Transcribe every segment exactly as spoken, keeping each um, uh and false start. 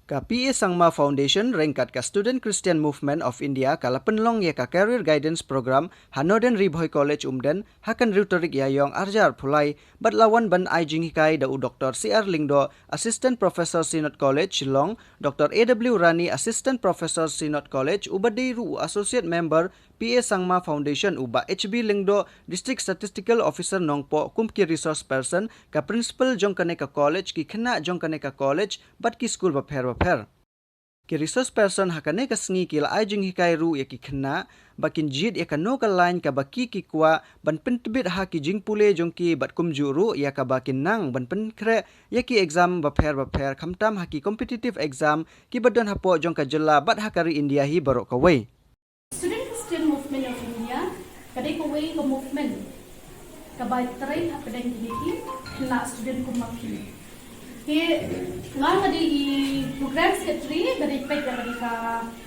Ka P A Sangma Foundation ryngkat ka Student Christian Movement of India ka la pynlong ïa ka Career Guidance Program ha Northern Ri Bhoi College Umden ha ka hynriew tarik Ïaïong arhajar arphew lai bad la wan ban ai jinghikai da u Doctor C R Lyngdoh, Assistant Professor, Synod College Shillong, Doctor A W Rani, Assistant Professor, Synod College, uba dei ruh u Associate Member P A Sangma Foundation, u Bah H B Lyngdoh, District Statistical Officer Nongpoh, kum ki resource person, ka principal jong kane ka college, ki khynnah jong kane ka college bad ki skul bapher bapher. Ki resource person ha kane ka sngi ki la ai jinghikai ruh ïa ki khynnah ba kin jied ïa kano ka lain kaba ki ki kwah ban pyntbit ha ki jingpule jong ki bad kumjuh ruh ïa kaba kin nang ban pynkhreh ïa ki exam bapher bapher, khamtam ha ki competitive exam kiba don hapoh jong ka jylla bad ha ka ri India hi baroh kawei. Student Christian Movement of India ka dei kawei ka movement kaba trei hapdeng kine ki khynnah student kum ma phi. Te nga nga dei i program secretary, nga dei peit ïa ka dei ka,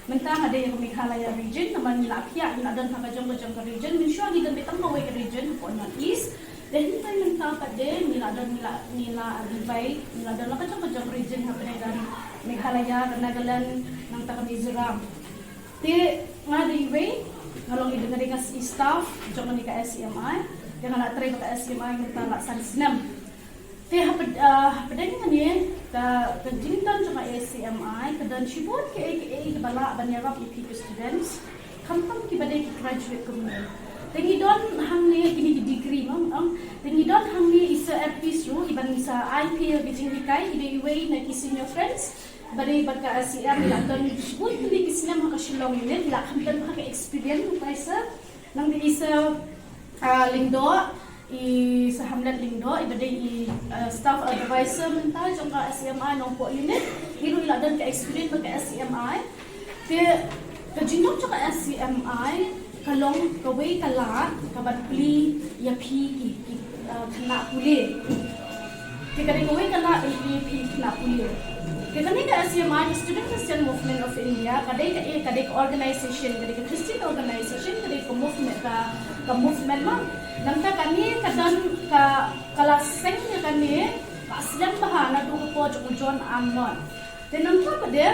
mynta nga dei ïa ka Meghalaya region, namar ngi la phiah, ngi la don ha ka jong ka jong ka region, mynshuwa ngi don beit tang kawei ka region hapoh North East. Te hynrei mynta pat de ngi la don, ngi la, ngi la divide, ngi la don la ka jong ka jong region hapdeng ka Meghalaya, ka Nagaland, nangta ka Mizoram. Te nga dei iwei, nga long i, nga dei, nga i staff jong kane ka S C M I. Te nga la trei bad ka S C M I mynta la san snem. Te hapd-, ah, hapdeng kane ka, ka jingdon jong ka S C M I ka don shibun kiei kiei kiba lah ban ïarap ïa phi ki students, khamtam kiba dei ki graduate kumne. Te ngi don hangne kine ki degree, mo, ong. Te ngi don hangne i Sir Erdvis ruh, iba ngi sa ai phi ïa ki jinghikai, i dei iwei na ki senior friends ba dei bad ka S C M, i la don shibun tylli ki snem ha ka Shillong unit, i la kham don ha ka experience u Kaiser. Nang dei i Sir, ah, Lyngdoh, i Sir Hamlet Lyngdoh, iba dei i, ah, staff advisor mynta jong ka S C M I Nongpoh unit, i ruh i la don ka experience bad ka S C M I. Te ka jingdon jong ka S C M I ka long kawei ka lad kaban plie ïa phi ki, ki, ah, khynnah pule. Te ka dei kawei ka lad ban plie ïa phi ki khynnah pule. Te kane ka S C M I, ka Student Christian Movement of India, ka dei ka, eh, ka dei ka organization, ka dei ka Christian organization, ka dei ka movement, ka, ka movement, mo. Nangta kane ka don ka, ka la seng ïa kane ba sdang bha naduh ka por jong u John Arnott. Te nangta pat de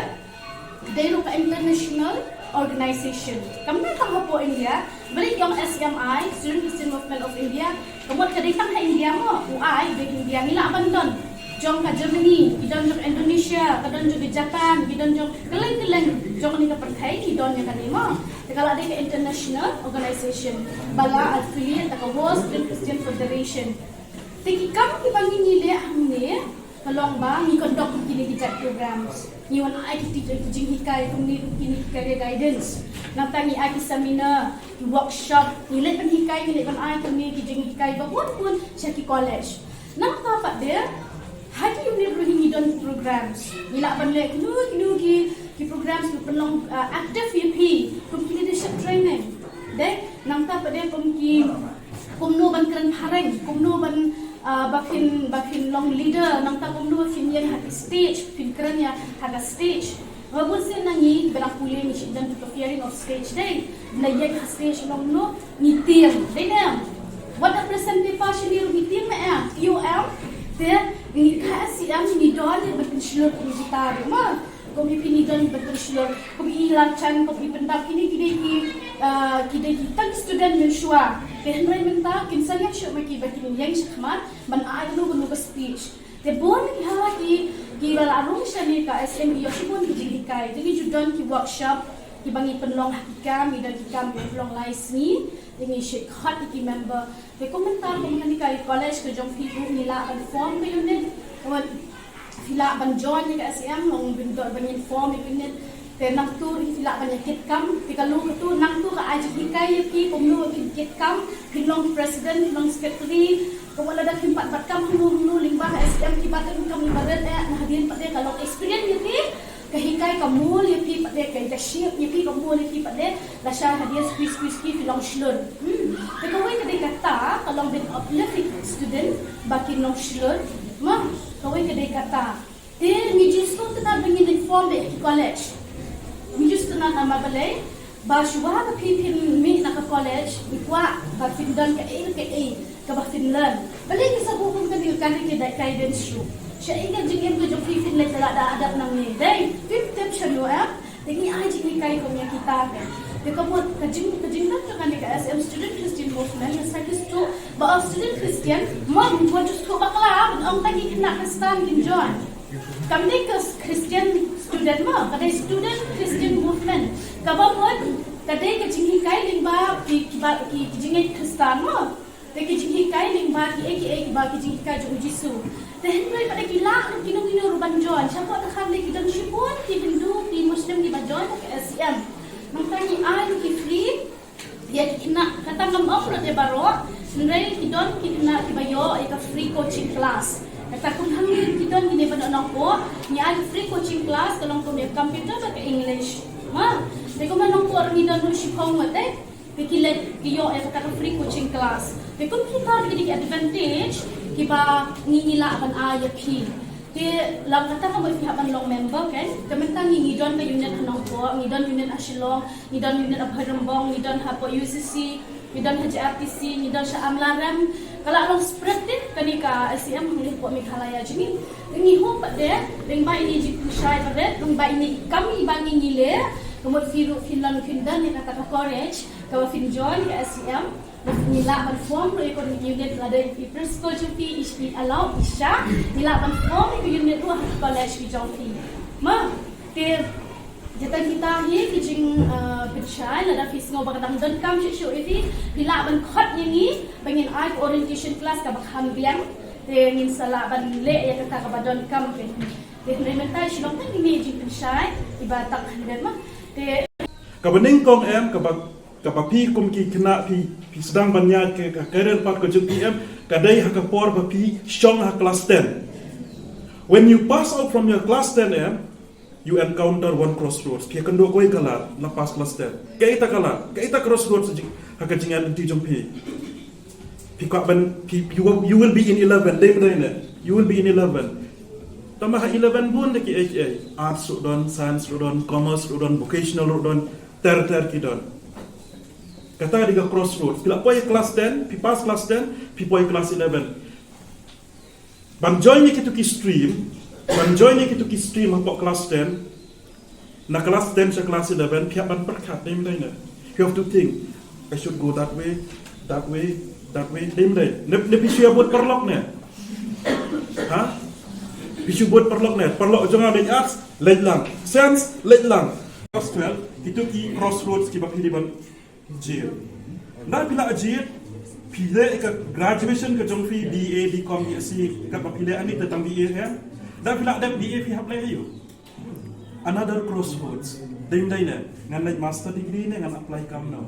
ka dei ruh ka international organization. Kam dei tang hapoh India, ba dei ka ong S C M I, Student Christian Movement of India, ka mut ka dei tang ha India, mo, u ai dei India, ngi lah ban don jong ka Germany, ki don jong Indonesia, ka don jong ka Japan, ki don jong kylleng kylleng jong kane ka pyrthei, ki don ïa kane, mo. Te ka la dei ka international organization ba la affiliate da ka World Student Christian Federation. Te ki kam kiba ngi, ngi leh hangne, ka long ba ngi conduct kine ki jait programs. Ngi wan ai ki, ki jinghikai kumne, kine ki career guidance. Nangta ngi ai ki seminar, ki workshop, ngi leh pynhikai, ngi leh ban ai kumne ki jinghikai ba bun bun sha ki college. Nangta pat de ha ki unit ruh ngi don ki programs. Ngi lah ban leh kino kino ki, ki programs ki pynlong, ah, active ïa phi, kum ki leadership training. Dei, nangta pat de kum ki, kumno ban kren phareng, kumno ban, ah, ba phin, ba phin long leader, nangta kumno ba phin ïeng ha ki stage, phin kren ïa ha ka stage. Ba bun sien na ngi ba la pule ngi shu don ka fearing of stage, dei. Ba la ïeng ha stage long no ngi tieng, dei ne em. Wat la present paper shane ruh ngi tieng ne em, P O M. Te ngi ka S C M ngi don ïa ban pynshlur kum kita ruh, mo. Kum i pynidon ban pynshlur, kum i la jan, kum i pyndap, kine ki dei ki, ah, ki dei ki tang student mynshuwa. Te hynrei mynta kin sa ïeng shuh ma ki ba kin ïeng shakhmat ban ai kano kano ka speech. Te bun ki ha ki, ki ba la rung shane ka S M E ïoh shibun ki jinghikai. Te ngi ju don ki workshop kiba ngi pynlong ha ki kam, ngi don ki kam kiba pynlong lai sngi. Te ngi shait khot ïa ki member. Te kum mynta kum kane ka college ka jong phi ruh ngi lah ban form ka unit. Phi lah ban join ïa ka S C M, long ban don ban form ïa ka unit. Te nangtu ruh phi lah ban ïa kit kam. Te ka long katu nangtu ka ai jinghikai ïa phi kumno phin kit kam, phin long president, phin long secretary. Ka wat lada phim pat bat kam hangno hangno lyngba ka S C M, ki bat kam lyngba red, eh, na hadien pat de ka long experience ïa phi. Ka hikai ka mul ïa phi pat de, ka, ka shape ïa phi ka mul ïa phi pat de, lashai hadien squeeze squeeze ki phi long shlur. Hmm. Te kawei ka dei kata, ka long ban uplift student ba kin long shlur. Ma, kawei ka dei kata. Te ngi ju sngewtynnat ba ngin inform beit ha ki college. Ngi ju sngewtynnat namar balei, ba shuwa ba phi phin mih na ka college, ngi kwah ba phin don kaei kaei kaba phin learn. Balei ngi sa buh kum kane ka career guidance ruh? Shaei ka jingim ka jong phi phin leit da lade da nangne, dei? Ai jinghikai kum ïa kita ka. Te ka mut ka jing, ka jingdon jong kane ka S M Student Christian Movement, ka sa ki sdang ba ong student Christian, mo, mo ju sdang bakla, ban ong tang ki khynnah Khristan kin join. Kam dei ka Christian student mo, ka dei Student Christian Movement. Kaba mut ka dei ka jinghikai lyngba ki, ki ba, ki, ki jingngeit Khristan mo. Te ki jinghikai lyngba kiei kiei kiba ki jinghikai jong u Jisu. Te hynrei pat ki lah ruh kino kino ruh ban join. Shapoh te khan dei ki don shibun ki Hindu, ki Muslim kiba join ka S C M. Nangta ngi ai ruh ki free ïa ki khynnah, kata ngam ong ruh te baroh, hynrei ki don ki khynnah kiba ïoh ïa ka free coaching class. Kata kum hangne ki don kine ba na Nongpoh, ngi ai ka free coaching class ka long kum ïa computer bad ka English. Ma, te kum na Nongpoh ruh ngi don ruh shiphew ngut te. Te ki leit ki ïoh ïa kata ka free coaching class. Te kum kita ki dei ki advantage kiba ngi, ngi lah ban ai ïa phi. Te lada kata ka mut phi hap ban long member kan. Te mynta ngi, ngi don ka unit ha Nongpoh, ngi don unit ha Shillong, ngi don unit ha Bhoirymbong, ngi don hapoh U C C, ngi don ha J R T C, ngi don sha Amlarem. Ka la long spread te kane ka S C M hangne hapoh Meghalaya jong ngi. Te ngi hope pat de lyngba ine i jingpynshai ba rit, lyngba ine i kam iba ngi, ngi leh, ka mut phi ruh phin long, phin don ïa kata ka courage kaba phin join ka S C M. Ngi lah ban form ruh ïa ka unit, lada i principal jong phi i, i allow, i shah, ngi lah ban form ïa ka unit ruh ha ka college ki jong phi. Ma, te jata kita hi ki jing, uh, pynshai, lada phi sngew ba ka dang donkam shuh shuh ïa phi, phi lah ban khot ïa ngi ba ngin ai ka orientation class kaba kham biang. Te ngin sa lah ban leh ïa kata kaba donkam. Te hynrei mynta i Shillong tang ine i jingpynshai iba tang hynrei ma. Te kaba nyngkong em, kaba, kaba phi kum ki khynnah phi, phi sdang ban ïaid ka, ka career path ka jong phi em, ka dei ha ka por ba phi shong ha class ten. When you pass out from your class ten em, you encounter one crossroads. Phi kynduh kawei ka lad, la pass class ten. Kaei kata ka lad, kaei kata crossroads ha ka jingïaid lynti jong phi. Phi kwah ban, phi, you will, you will be in eleven, dei, dei ne? You will be in eleven. Tangba ha eleven bun de kiei kiei. Arts ruh don, science ruh don, commerce ruh don, vocational ruh don, ter ter ki don. Kata dei ka crossroads. Phi la poi class ten, phi pass class ten, phi poi class eleven. Ban join ïa kito ki stream, ban join ïa kito ki stream hapoh class ten, na class ten sha class eleven, phi hap ban pyrkhat, dei ym dei ne? You have to think, I should go that way, that way, that way, dei ym dei? Ne, ne phi shu ïa bud paralok ne? Ha? Phi shu bud paralok ne? Paralok jong nga leit arts, leit lang. Science, leit lang. Class twelve, kito ki crossroads kiba phi dei ban jied. Nda phi la jied, phi leh ka graduation ka jong phi, B A, B Com, B Sc, kaba phi leh ani te tang B A em. Nda phi la dep B A phi hap leh aïu? Another crossroads. Dei ym dei ne, ngan leit master degree ne ngan apply kam noh.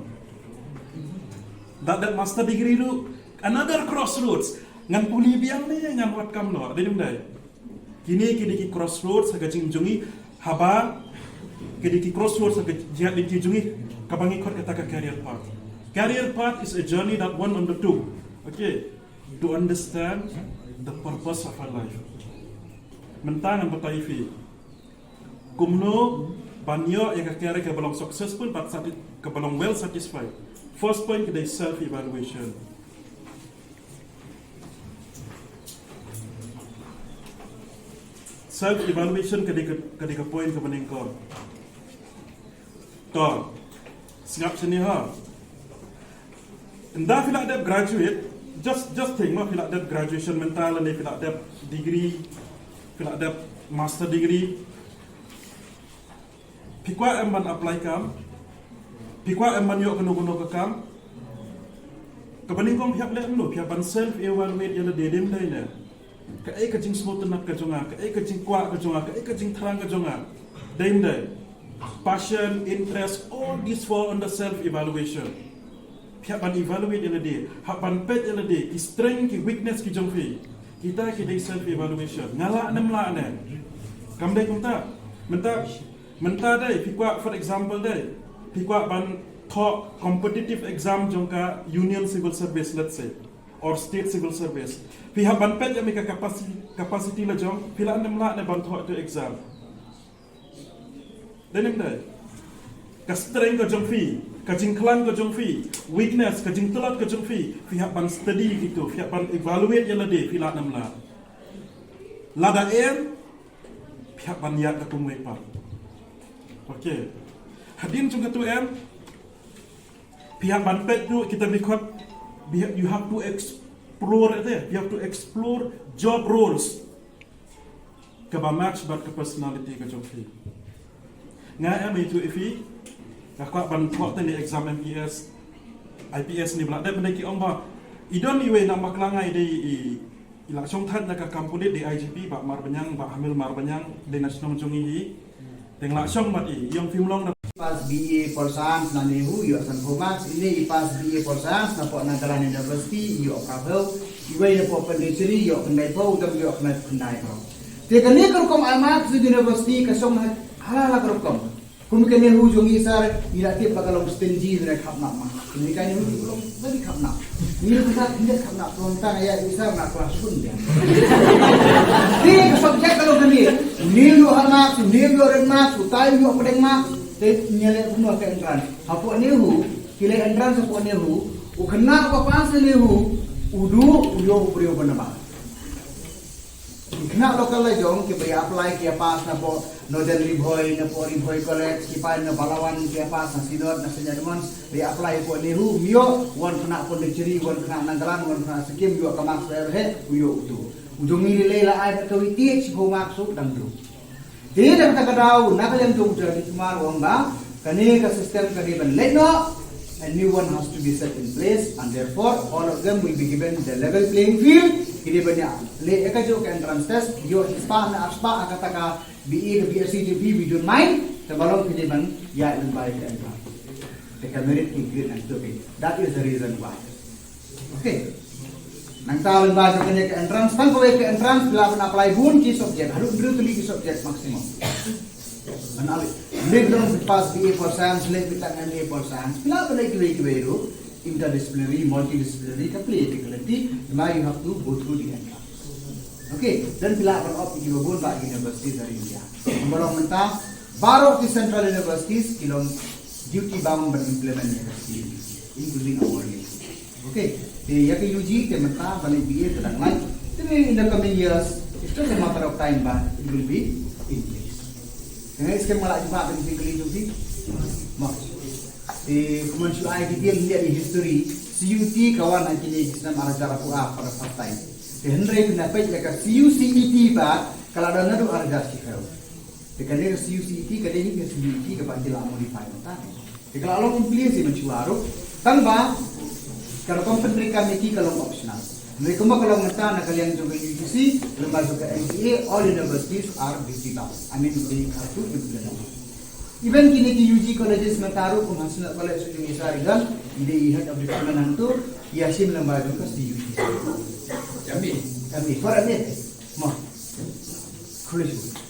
Nda dep master degree ruh, another crossroads. Ngan pule biang ne ngan wad kam noh. Dei ym dei? Kine ki dei ki crossroads ha ka jingim jong ngi, haba ki dei ki crossroads ha ka jingïaid lynti jong ngi, kaba ngi khot kata ka career path. Career path is a journey that one undertook, okay, to understand the purpose of our life. Mynta ngan batai ïa phi kumno ban ïoh ïa ka career kaba long successful bad sati-, kaba long well satisfied. First point ka dei self evaluation. Self evaluation ka dei ka, ka dei ka point kaba nyngkong. To, sngap shane ha. Nda phi la dep graduate, just, just think ma, phi la dep graduation mynta lane phi la dep degree, phi la dep master degree. Phi kwah em ban apply kam? Phi kwah em ban ïoh kano kano ka kam? Kaba nyngkong phi hap leh kumno? Phi hap ban self evaluate ïa lade, dei ym dei ne? Kaei ka jingsngewtynnat ka jong nga, kaei ka jingkwah ka jong nga, kaei ka jingthrang ka jong nga. Dei ym dei? Passion, interest, all these fall under self evaluation. Phi hap ban evaluate ïa lade, hap ban peit ïa lade, ki strength, ki weakness ki jong phi. Kita ki dei self evaluation. Nga lah ne ym lah ne? Kam dei kumta? Mynta, mynta dei phi kwah, for example dei, phi kwah ban thoh competitive exam jong ka Union Civil Service, let's say, or State Civil Service. Phi hap ban peit ïa me ka capacity, capacity la jong phi, lah ne ym lah ne ban thoh ïa tu exam? Dei ne ym dei? Ka strength ka jong phi, ka jingkhlaiñ ka jong phi, weakness, ka jingtlot ka jong phi, phi hap ban study kito, phi hap ban evaluate ïa lade, phi lah ne ym lah. Lada em, phi hap ban ïaid da kumwei pat. Okay. Hadien jong katu em, phi hap ban peit tu kita, because you have to explore it, eh? You have to explore job roles kaba match bad ka personality ka jong phi. Nga em itu ifi, nga kwah ban thoh tang ïa exam M P S, I P S ni bla dep benda ki ong ba i don iwei na bakla ngai dei i, i la shong thait na ka kam pulit dei I G P, Bah Marbaniang, Bah Hamil Marbaniang, dei na shnong jong i hi. Teng la shong bad i, i ong phim long da. Pass B A four science na NEHU, ïoh san phew marks. Ine i pass B A four science na poh Nagaland University, ïoh ka phew. Iwei na poh Pondicherry, ïoh khyndai phew, u dang ïoh khyndai phew. Te kane ka rukom ai marks university ka shong ha, ha la ka rukom. Kum ka NEHU jong ngi sir, ngi la tip ba ka long stingy, ne khap nap ma. Kane ka NEHU ka long ba ki khap nap. Ngi la kata ngi khap nap, tang ïa i sir na kelas pun dia. Te ka subject ka long kane. Ni ïoh ha marks, ni ïoh red marks, utai ïoh pdeng marks. Te ngi leh kumno ka entrance. Hapoh NEHU, ki leh entrance hapoh NEHU, u khynnah ba pass NEHU, u duh, u ïoh u briew ba nabar. Ki khynnah local la jong kiba ïa apply ki ïa pass na poh Northern Ri Bhoi, na poh Ri Bhoi College, ki pass na Bahlawan ki ïa pass na Synod, na Saint Edmunds, ba ïa apply poh NEHU, ym ïoh, wan khynnah Pondicherry, wan khynnah Nagaland, wan khynnah Sikkim, ïoh ka marks ba heh, u ïoh utu. U jong ngi lei lei la ai bad ka weightage, shiphew marks u dang duh. Te da kata ka daw, na ka liang jong u Jagdish Kumar u ong ba, kane ka system ka dei ban leit noh, a new one has to be set in place, and therefore all of them will be given the level playing field. Ki dei ban ïa leh ïa kajuh ka entrance test, ïoh shispah ne arspah ha kata ka B A ka B S C G P, we don't mind, te ba long ki dei ban ïa leh bai ka entrance. Te ka merit ki grade nangtu ki. That is the reason why. Okay. Nangta lyngba jong kane ka entrance, tang kawei ka entrance, phi lah ban apply bun ki subject, haduh hynriew tylli ki subject maximum. Ban apply, leit long pass B A four science, leit beit tang M A four science, phi lah ban leit kiwei kiwei ruh, interdisciplinary, multidisciplinary, ka plie te ka lynti, lyngba you have to go through the entrance. Okay, then phi lah ban opt ïa kiba bun bah universities ha India. Kumba long mynta, baroh ki central universities ki long duty bound ban implement ïa ka C U E T, including our university. Okay, te ïa ka U G te mynta ban ïa B A te dang lait. Te in the coming years, it's just a matter of time ba it will be in place. Te nga ngeit skhem nga la jubab ïa ka jingkylli jong phi. Mo. Te kumne shu ai detail ïa ka history, C U E T ka wan ha kine ki snem ar hajar arphew ar for the first time. Te hynrei phin ïa peit ïa ka C U C E T pat ka la don naduh ar hajar shiphew. Te kane ka C U C E T ka dei hi ka C U E T kaba ki la modify mynta. Te ka la long in place mynshuwa ruh. Tang ba ka rukom pyntreikam ïa ki ka long optional. Hynrei kumba ka long mynta na ka liang jong ka U G C, lyngba jong ka M P A, all universities are duty bound. I mean, they have to implement. Even kine ki U G colleges mynta ruh kum ha Synod College jong ngi Sarajevo, i dei i head of department hangto, i ïashim lyngba jong ka C U E T. M A. M A, for M A. Mo. Khublei shibun.